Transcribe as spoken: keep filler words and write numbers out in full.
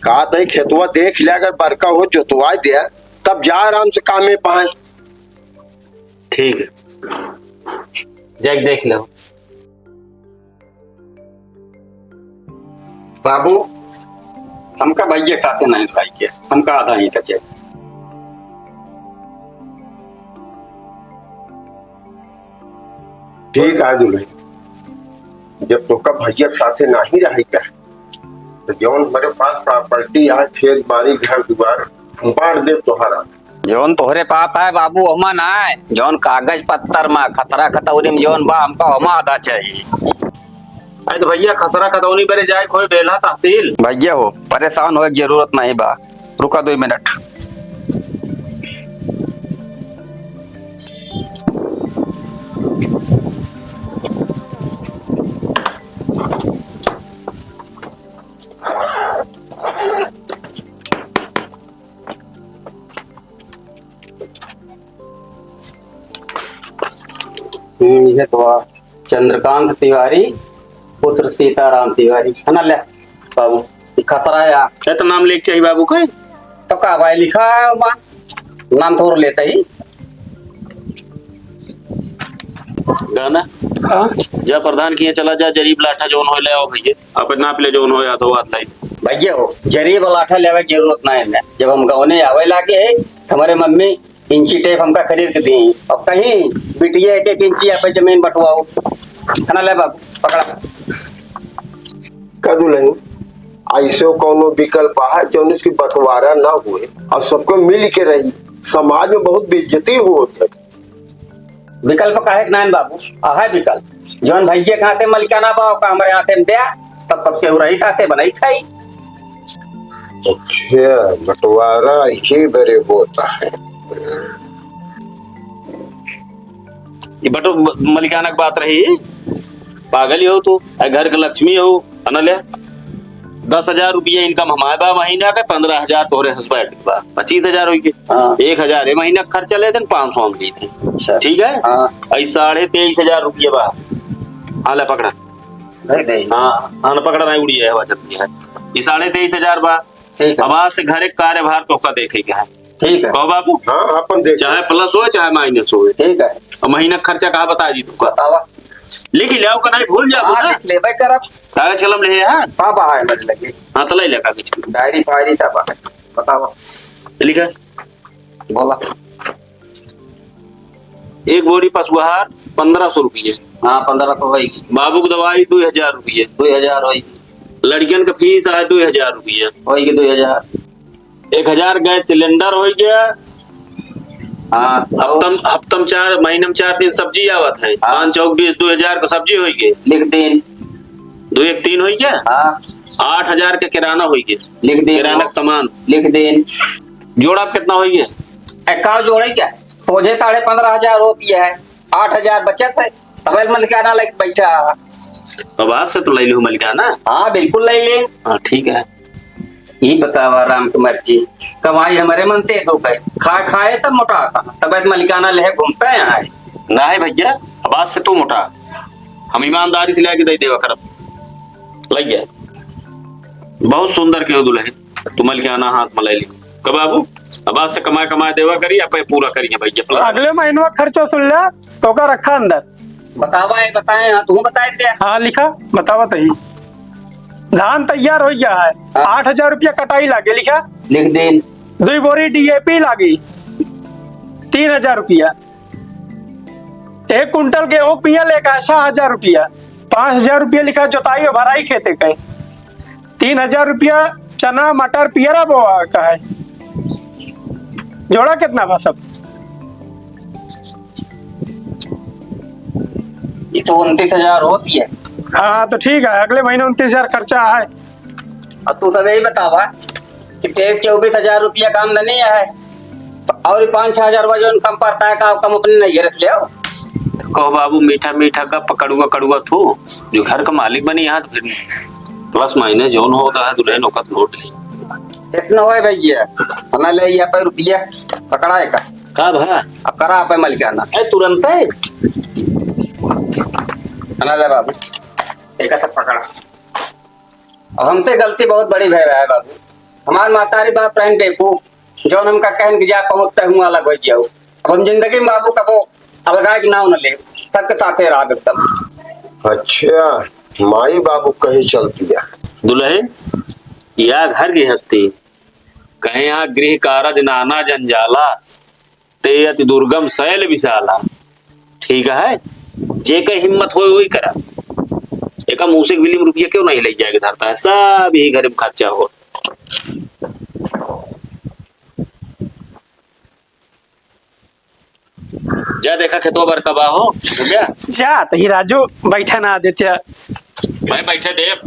का तई खेतवा देख ले, अगर बरका हो जोतवा दे, तब जा आराम से कामे पाए। ठीक है, जाके देख लो। बाबू, हमका भैया साथे नहीं भाई के, हमका आधा ही सचे। ठीक है दुल्हन, जब तोका भैया के साथे नाही रहे का, तो जौन हमरे पास प्रॉपर्टी है, खेत बाड़ी, घर दुआर, हम बांट देब तोहरा। जौन तोहरे पास है बाबू, ओमा ना है, जौन कागज पत्तर मा, खतरा खतौनी में जौन बा, हमका ओमा आधा चाहिए। अरे तो भैया, खसरा खतौनी बरे जाए कोई बेला तहसील। भैया हो, परेशान होए के जरूरत नहीं बा, रुका दो मिनट। हम्म, ये तो आ, चंद्रकांत तिवारी, पुत्र सीताराम तिवारी, है ना? ले बाबू, ई खतरा है। है तो नाम लेके चाहिए बाबू के? तो का भाई लिखा है वहाँ? नाम थोड़ लेते ही। गाना? हाँ? जा प्रधान किए चला जा, जरीब लाठा जौन हो ले आओ भैया। अब नाप ले जौन हो या तो बात लाई। भैया हो, जरीब लाठा लेवे के जरूरत ना है। जब हम गौने आवे लागे है, हमारे मम्मी इंची टेप हमका खरीद के दी। अब कहीं बिटिया एक एक इंची यहाँ पे जमीन बंटवाओ। है ना, ले बाबू, पकड़ा। का दुल्हन, ऐसे कौनो विकल्प है जौन इसकी बंटवारा ना हुए और सबको मिल के रही? समाज में बहुत बेइज्जती होत है। विकल्प काहे के नाइन बाबू, आहे विकल्प। जौन भैया के हाथे मलिकाना बा, ओका हमरे हाथे में द्या, तब तक केहू रही साथे बनाई खाई। अच्छा, बंटवारा इसी बरे होता है। ये बटो म-, मलिकाना की बात रही, पागल ही हो तू, ए घर के लक्ष्मी हो, है ना ले? दस हजार रुपया income हमारे बा महीना का, पन्द्रह हजार तोहरे husband के बा, पच्चीस हजार होई के। हाँ। एक हजार ए महीना का खर्चा लेते हैं, पाँच सौ हम लेते हैं। अच्छा। ठीक है? हाँ। आई साढ़े तेईस हजार रुपया बा। हाँ, ले पकड़ा। दे दे। हाँ, हाँ, ना पकड़ा, नहीं उड़ी है, हवा चलती है। ये साढ़े तेईस हजार बा। ठीक है। अब आज से घर एक कार्यभार तोहका देखे के है। ठीक है। कहो बाबू। हाँ, अपन देख। चाहे plus हो, चाहे minus हो। ठीक है। अब महीना का खर्चा कहाँ बता दी तुमका? बतावा। लिख ही लियाओ, का नहीं भूल जाओ हाँ, ना। लिख लेबे करब। कागज कलम ले है? हाँ, बा है मेरे लगे। हाँ, तो ले ले कागज। डायरी फायरी सब है। बतावा। लिखा। बोला। एक बोरी पशुआहार पन्द्रह सौ रुपये। हाँ, पन्द्रह सौ होई। बाबू की दवाई दो हजार रुपये। दो हजार होई। लड़कियन का फीस आए दो हजार रुपये। होई के दो हजार। एक हजार गैस सिलेंडर होई गया। हाँ, हफ्तम, हफ्तम चार, महीने में चार दिन सब्जी आवत है। हाँ। पाँच चौक बीस, दो हजार का सब्जी होई गई। लिख देन। दो एक तीन होई गया। हाँ। आठ हजार के किराना होई गया। लिख देन। किराना का सामान। लिख देन। जोड़ा कितना होई गया? ए, का जोड़े क्या? सोझे साढ़े पन्द्रह हजार रुपया है, आठ हजार बचत है। तबे मलिकाना लेके बैठा। अब आज से तो ले लूँ मलिकाना। हाँ, बिल्कुल ले ले। हाँ, ठीक है। ई बतावा राम के मर्जी, कमाई हमरे मन से दुख है, खाए खाए सब मोटा था, तबे मलिकाना ले घूमते हैं। ना है भैया, अब आज से तू मोटा, हम ईमानदारी से लेके दे देवा करब। लग गया। बहुत सुंदर के हो दुल्हन, तू मलिकाना हाथ में ले ली। कब बाबू, अब आज से कमाए कमाए देवा करी, आप पूरा करिए भैया, plan। अगले महीनवा खर्चो सुन ले, तो का रखा अंदर। बतावा है, बताए, हाँ, तू बताए दे। हाँ, लिखा, बतावा तही। धान तैयार हो गया है, हाँ। आठ हजार रुपया कटाई लागे, लिखा। लिख देन। दुई बोरी डीएपी लागी, तीन हजार रुपया। एक कुंटल गेहूं पिया लेगा छह हजार रुपया, पाँच हजार रुपया लिखा जोताई और भराई खेते के, तीन हजार रुपया चना मटर पियरा बोआ का है। जोड़ा कितना बा सब? ये तो उनतीस हजार होती है। हाँ, हाँ, तो ठीक है, अगले महीने उनतीस हजार खर्चा है। अब तू सब यही बतावा कि तेईस चौबीस हजार रुपया का आमदनी है, तो और पाँच छह हजार रुपया जौन कम पड़ता है, का कम अपने नैहर से ले आओ। कहो बाबू, मीठा मीठा का पकड़ुआ कड़ुआ थू, जो घर का मालिक बनी यहाँ, तो फिर plus minus जौन होता है, दुल्हन ओका तो लोट ले। इतना होए भैया, हमें ले यहाँ पे रुपया पकड़ा है का? का भा? अब करा आप मलिकाना। ए, तुरंत है। हमें ले बाबू, एक हाथ पकड़ा। अब हमसे गलती बहुत बड़ी भय रहा है बाबू। हमार महतारी बाप रहन बेवकूफ, जौन हमका कहन कि जा पहुँच तय हुआ अलग होइ जाओ। अब हम जिंदगी में बाबू कबो अलगाए के नाव न ले, सबके साथे रहब एकदम। अच्छा, माई बाबू कहीं चलती है। दुलहिन, या घर गृहस्थी, कहे यहाँ गृह कारज नाना जंजाला, ते अति दुर्गम शैल विशाला। ठीक है, जे के हिम्मत होय वही करा। एका मूसिक बिल्ली में रुपया क्यों नहीं ले जाए के धरता है, सब यही घरे में खर्चा हो। जा देखा खेतवा बरका बा हो, हो गया? जा, तही राजू बैठा ना देत्या। भाई बैठे देव।